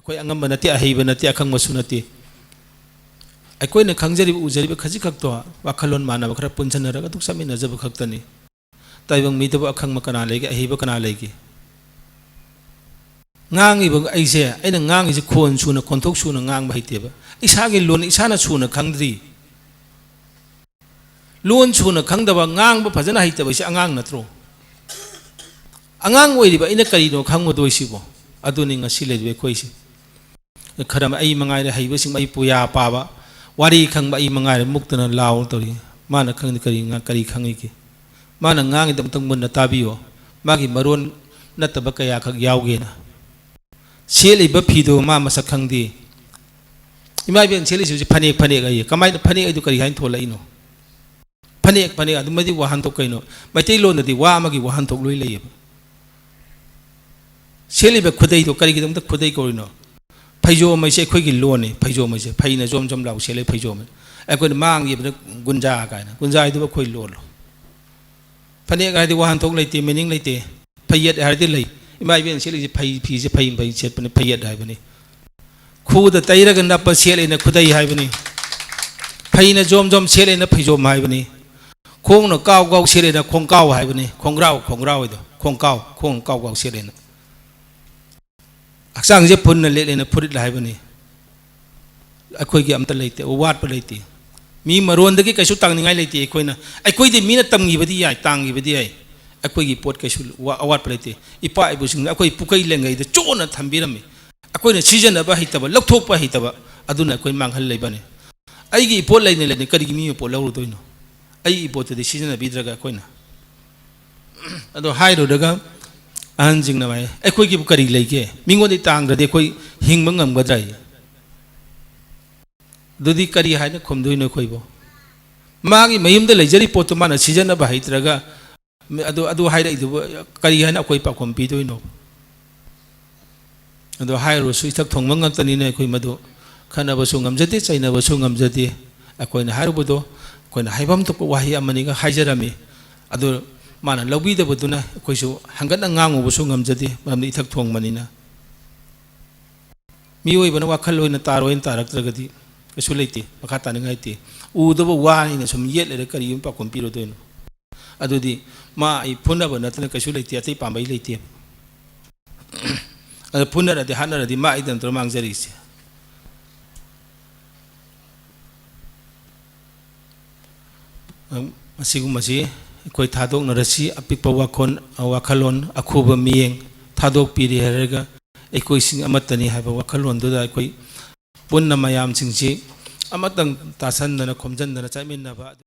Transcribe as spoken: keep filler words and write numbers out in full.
ꯑꯩꯈꯣꯏ ꯑꯉꯝꯕ ꯅꯠꯇꯦ, ꯑꯍꯩꯕ ꯅꯠꯇꯦ, ꯑꯈꯪꯕꯁꯨ ꯅꯠꯇꯦ꯫ ꯑꯩꯈꯣꯏꯅ ꯈꯪꯖꯔꯤꯕ, ꯎꯖꯔꯤꯕ ꯈꯖꯤꯛ ꯈꯛꯇꯣ ꯋꯥꯈꯜꯂꯣꯟ ꯃꯥꯟꯅꯕ ꯈꯔ ꯄꯨꯟꯁꯤꯟꯅꯔꯒ ꯑꯗꯨꯝ ꯆꯠꯃꯤꯟꯅꯖꯕ ꯈꯛꯇꯅꯤ꯫ ꯇꯥꯏꯕꯪ ꯃꯤꯗꯕꯨ ꯑꯈꯪꯕ ꯀꯅꯥ ꯂꯩꯒꯦ? ꯑꯍꯩꯕ ꯀꯅꯥ ꯂꯩꯒꯦ? ꯉꯥꯡꯉꯤꯕ ꯑꯩꯁꯦ, ꯑꯩꯅ ꯉꯥꯡꯉꯤꯁꯦ ꯈꯣꯟ ꯁꯨꯅ, ꯈꯣꯟꯊꯣꯛ ꯁꯨꯅ ꯉꯥꯡꯕ ꯍꯩꯇꯦꯕ꯫ ꯏꯁꯥꯒꯤ ꯂꯣꯟ ꯏꯁꯥꯅ ꯁꯨꯅ ꯈꯪꯗ꯭ꯔꯤ꯫ ꯂꯣꯟ ꯁꯨꯅ ꯈꯪꯗꯕ, ꯉꯥꯡꯕ ꯐꯖꯅ ꯍꯩꯇꯕꯁꯦ ꯑꯉꯥꯡ ꯅꯠꯇ꯭ꯔꯣ? ꯑꯉꯥꯡ ꯑꯣꯏꯔꯤꯕ ꯑꯩꯅ ꯀꯔꯤꯅꯣ ꯈꯪꯉꯨꯗꯣꯏꯁꯤꯕꯣ? ꯑꯗꯨꯅꯤ ꯉꯁꯤ ꯂꯩꯔꯤꯕ ꯑꯩꯈꯣꯏꯁꯦ꯫ ꯈꯔ ꯑꯃ ꯑꯩ ꯃꯉꯥꯏꯔꯦ, ꯍꯩꯕꯁꯤꯡ ꯑꯩ ꯄꯨꯌꯥ ꯄꯥꯕ, ꯋꯥꯔꯤ ꯈꯪꯕ ꯑꯩ ꯃꯉꯥꯏꯔꯦ, ꯃꯨꯛꯇꯅ ꯂꯥꯎ ꯇꯧꯔꯤ꯫ ꯃꯥꯅ ꯈꯪꯗꯦ ꯀꯔꯤ ꯉꯥ-, ꯀꯔꯤ ꯈꯪꯉꯤꯒꯦ? ꯃꯥꯅ ꯉꯥꯡꯉꯤꯗꯣ ꯑꯝꯇꯪ ꯃꯨꯟꯅ ꯇꯥꯕꯤꯌꯣ꯫ ꯃꯥꯒꯤ ꯃꯔꯣꯟ ꯅꯠꯇꯕ ꯀꯌꯥꯈꯛ ꯌꯥꯎꯒꯦꯅ꯫ ꯁꯦꯠꯂꯤꯕ ꯐꯤꯗꯣ ꯃꯥ ꯃꯁꯛ ꯈꯪꯗꯦ꯫ ꯏꯃꯥ ꯏꯕꯦꯟ ꯁꯦꯠꯂꯤꯁꯤ ꯍꯧꯖꯤꯛ ꯐꯅꯦꯛ, ꯐꯅꯦꯛ ꯍꯥꯏꯌꯦ꯫ ꯀꯃꯥꯏꯅ ꯐꯅꯦꯛ ꯍꯥꯏꯗꯣ ꯀꯔꯤ ꯍꯥꯏꯅ ꯊꯣꯛꯂꯛꯏꯅꯣ? ꯐꯅꯦꯛ, ꯐꯅꯦꯛ ꯑꯗꯨꯃꯗꯤ ꯋꯥꯍꯟꯊꯣꯛ ꯀꯩꯅꯣ? ꯃꯩꯇꯩꯂꯣꯟꯗꯗꯤ ꯋꯥ ꯑꯃꯒꯤ ꯋꯥꯍꯟꯊꯣꯛ ꯂꯣꯏ ꯂꯩꯌꯦꯕ꯫ ꯁꯦꯠꯂꯤꯕ ꯈꯨꯗꯩꯗꯣ ꯀꯔꯤꯒꯤꯗꯃꯛꯇ ꯈꯨꯗꯩ ꯀꯧꯔꯤꯅꯣ? ꯐꯩꯖꯣꯝ ꯍꯥꯏꯁꯦ ꯑꯩꯈꯣꯏꯒꯤ ꯂꯣꯟꯅꯤ꯫ ꯐꯩꯖꯣꯝ ꯍꯥꯏꯁꯦ ꯐꯩꯅ ꯖꯣꯝ ꯖꯣꯝ ꯂꯥꯎ ꯁꯦꯠꯂꯦ ꯐꯩꯖꯣꯝ꯫ ꯑꯩꯈꯣꯏꯅ ꯃꯥꯡꯈꯤꯕꯗ ꯒꯨꯟꯖꯥ ꯀꯥꯏꯅ꯫ ꯒꯨꯟꯖꯥ ꯍꯥꯏꯗꯨꯕꯨ ꯑꯩꯈꯣꯏ ꯂꯣꯟꯂꯣ? ꯐꯅꯦꯛ ꯍꯥꯏꯗꯤ ꯋꯥꯍꯟꯊꯣꯛ ꯂꯩꯇꯦ, meaning ꯂꯩꯇꯦ꯫ ꯐꯩꯌꯦꯠ ꯍꯥꯏꯔꯗꯤ ꯂꯩ꯫ ꯏꯃꯥ ꯏꯕꯦꯟ ꯁꯦꯠꯂꯤꯁꯦ ꯐꯩ, ꯐꯤꯁꯦ ꯐꯩ, ꯐꯩ ꯁꯦꯠꯄꯅꯤ, ꯐꯩꯌꯦꯠ ꯍꯥꯏꯕꯅꯤ꯫ ꯈꯨꯗ ꯇꯩꯔꯒ ꯅꯞꯄ ꯁꯦꯠꯂꯦꯅ ꯈꯨꯗꯩ ꯍꯥꯏꯕꯅꯤ꯫ ꯐꯩꯅ ꯖꯣꯝ ꯖꯣꯝ ꯁꯦꯠꯂꯦꯅ ꯐꯩꯖꯣꯝ ꯍꯥꯏꯕꯅꯤ꯫ ꯈꯣꯡꯅ ꯀꯥꯎ ꯀꯥꯎ ꯁꯦꯠꯂꯦꯅ ꯈꯣꯡꯀꯥꯎ ꯍꯥꯏꯕꯅꯤ꯫ ꯈꯣꯡꯒ꯭ꯔꯥꯎ, ꯈꯣꯡꯒ꯭ꯔꯥꯎ ꯍꯥꯏꯗꯣ꯫ ꯈꯣꯡꯀꯥꯎ, ꯈꯣꯡ ꯀꯥꯎ ꯀꯥꯎ ꯁꯦꯠꯂꯦꯅ꯫ ꯍꯛꯆꯥꯡꯁꯦ ꯐꯨꯟꯅ ꯂꯤꯠꯂꯦꯅ ꯐꯨꯔꯤꯠ ꯍꯥꯏꯕꯅꯤ꯫ ꯑꯩꯈꯣꯏꯒꯤ ꯑꯝꯇ ꯂꯩꯇꯦ, ꯑꯋꯥꯠꯄ ꯂꯩꯇꯦ꯫ ꯃꯤ ꯃꯔꯣꯟꯗꯒꯤ ꯀꯩꯁꯨ ꯇꯥꯡꯅꯤꯡꯉꯥꯏ ꯂꯩꯇꯦ꯫ ꯑꯩꯈꯣꯏꯅ, ꯑꯩꯈꯣꯏꯗꯤ ꯃꯤꯅ ꯇꯝꯈꯤꯕꯗꯤ ꯌꯥꯏ, ꯇꯥꯡꯈꯤꯕꯗꯤ ꯌꯥꯏ꯫ ꯑꯩꯈꯣꯏꯒꯤ ꯄꯣꯠ ꯀꯩꯁꯨ ꯋꯥ-, ꯑꯋꯥꯠꯄ ꯂꯩꯇꯦ꯫ ꯏꯄꯥ ꯏꯄꯨꯁꯤꯡꯅ ꯑꯩꯈꯣꯏ ꯄꯨꯈꯩ ꯂꯦꯡꯒꯩꯗ ꯆꯣꯠꯅ ꯊꯝꯕꯤꯔꯝꯃꯤ꯫ ꯑꯩꯈꯣꯏꯅ ꯁꯤꯖꯤꯟꯅꯕ ꯍꯩꯇꯕ, ꯂꯧꯊꯣꯛꯄ ꯍꯩꯇꯕ, ꯑꯗꯨꯅ ꯑꯩꯈꯣꯏ ꯃꯥꯡꯍꯜꯂꯤꯕꯅꯤ꯫ ꯑꯩꯒꯤ ꯏꯄꯣꯠ ꯂꯩꯅ ꯂꯩꯅ ꯀꯔꯤꯒꯤ ꯃꯤ ꯃꯄꯣꯠ ꯂꯧꯔꯨꯗꯣꯏꯅꯣ? ꯑꯩꯒꯤ ꯏꯄꯣꯠꯇꯨꯗꯤ ꯁꯤꯖꯤꯟꯅꯕꯤꯗ꯭ꯔꯒ ꯑꯩꯈꯣꯏꯅ꯫ ꯑꯗꯣ ꯍꯥꯏꯔꯨꯔꯒ ꯑꯍꯟꯁꯤꯡꯅ ꯍꯥꯏ, "ꯑꯩꯈꯣꯏꯒꯤꯕꯨ ꯀꯔꯤ ꯂꯩꯒꯦ? ꯃꯤꯉꯣꯟꯗꯒꯤ ꯇꯥꯡꯗ꯭ꯔꯗꯤ ꯑꯩꯈꯣꯏ ꯍꯤꯡꯕ ꯉꯝꯒꯗ꯭ꯔꯥ?" ꯑꯗꯨꯗꯤ ꯀꯔꯤ ꯍꯥꯏꯅ ꯈꯨꯝꯗꯣꯏꯅꯣ ꯑꯩꯈꯣꯏꯕꯨ? ꯃꯥꯒꯤ ꯃꯌꯨꯝꯗ ꯂꯩꯖꯔꯤ ꯄꯣꯠꯇꯨ ꯃꯥꯅ ꯁꯤꯖꯤꯟꯅꯕ ꯍꯩꯇ꯭ꯔꯒ, ꯑꯗꯨ, ꯑꯗꯨ ꯍꯥꯏꯔꯛꯏꯗꯨꯕꯨ ꯀꯔꯤ ꯍꯥꯏꯅ ꯑꯩꯈꯣꯏ ꯄꯥꯎꯈꯨꯝ ꯄꯤꯗꯣꯏꯅꯣ? ꯑꯗꯣ ꯍꯥꯏꯔꯨꯔꯁꯨ ꯏꯊꯛ ꯊꯣꯡꯕ ꯉꯥꯛꯇꯅꯤꯅ ꯑꯩꯈꯣꯏ ꯃꯗꯨ ꯈꯟꯅꯕꯁꯨ ꯉꯝꯖꯗꯦ, ꯆꯩꯅꯕꯁꯨ ꯉꯝꯖꯗꯦ꯫ ꯑꯩꯈꯣꯏꯅ ꯍꯥꯏꯔꯨꯕꯗꯣ ꯑꯩꯈꯣꯏꯅ ꯍꯥꯏꯐꯝ ꯊꯣꯛꯄ ꯋꯥꯍꯩ ꯑꯃꯅꯤꯒ ꯍꯥꯏꯖꯔꯝꯃꯤ꯫ ꯑꯗꯨ ꯃꯥꯅ ꯂꯧꯕꯤꯗꯕꯗꯨꯅ ꯑꯩꯈꯣꯏꯁꯨ ꯍꯪꯒꯠꯅ ꯉꯥꯡꯉꯨꯕꯁꯨ ꯉꯝꯖꯗꯦ, ꯃꯔꯝꯗꯤ ꯏꯊꯛ ꯊꯣꯡꯕꯅꯤꯅ꯫ ꯃꯤꯑꯣꯏꯕꯅ ꯋꯥꯈꯜ ꯑꯣꯏꯅ ꯇꯥꯔꯣꯏꯅ ꯇꯥꯔꯛꯇ꯭ꯔꯒꯗꯤ ꯀꯩꯁꯨ ꯂꯩꯇꯦ, ꯃꯈꯥ ꯇꯥꯅꯤꯡꯉꯥꯏ ꯂꯩꯇꯦ꯫ ꯎꯗꯕ ꯋꯥꯅꯤꯅ ꯁꯨꯝ ꯌꯦꯠ ꯂꯩꯔꯒ ꯀꯔꯤ ꯑꯃ ꯄꯥꯎꯈꯨꯝ ꯄꯤꯔꯨꯗꯣꯏꯅꯣ? ꯑꯗꯨꯗꯤ ꯃꯥ ꯑꯩ ꯐꯨꯅꯕ ꯅꯠꯇꯅ ꯀꯩꯁꯨ ꯂꯩꯇꯦ, ꯑꯇꯩ ꯄꯥꯝꯕꯩ ꯂꯩꯇꯦ꯫ ꯑꯗ ꯐꯨꯅꯔꯗꯤ ꯍꯥꯠꯅꯔꯗꯤ ꯃꯥ ꯑꯩꯗ ꯅꯠꯇ꯭ꯔꯣ ꯃꯥꯡꯖꯔꯤꯁꯦ? ꯃꯁꯤꯒꯨꯝꯕꯁꯤ ꯑꯩꯈꯣꯏ ꯊꯥꯗꯣꯛꯅꯔꯁꯤ꯫ ꯑꯄꯤꯛꯄ ꯋꯥꯈꯜ, ꯋꯥꯈꯜꯂꯣꯟ, ꯑꯈꯨꯕ ꯃꯤꯠꯌꯦꯡ ꯊꯥꯗꯣꯛꯄꯤꯔꯦ ꯍꯥꯏꯔꯒ ꯑꯩꯈꯣꯏꯁꯤꯡ ꯑꯃꯠꯇꯅꯤ ꯍꯥꯏꯕ ꯋꯥꯈꯜꯂꯣꯟꯗꯨꯗ ꯑꯩꯈꯣꯏ ꯄꯨꯟꯅ ꯃꯌꯥꯝꯁꯤꯡꯁꯤ ꯑꯃꯇꯪ ꯇꯥꯁꯟꯗꯅ ꯈꯣꯝꯖꯤꯟꯗꯅ ꯆꯠꯃꯤꯟꯅꯕ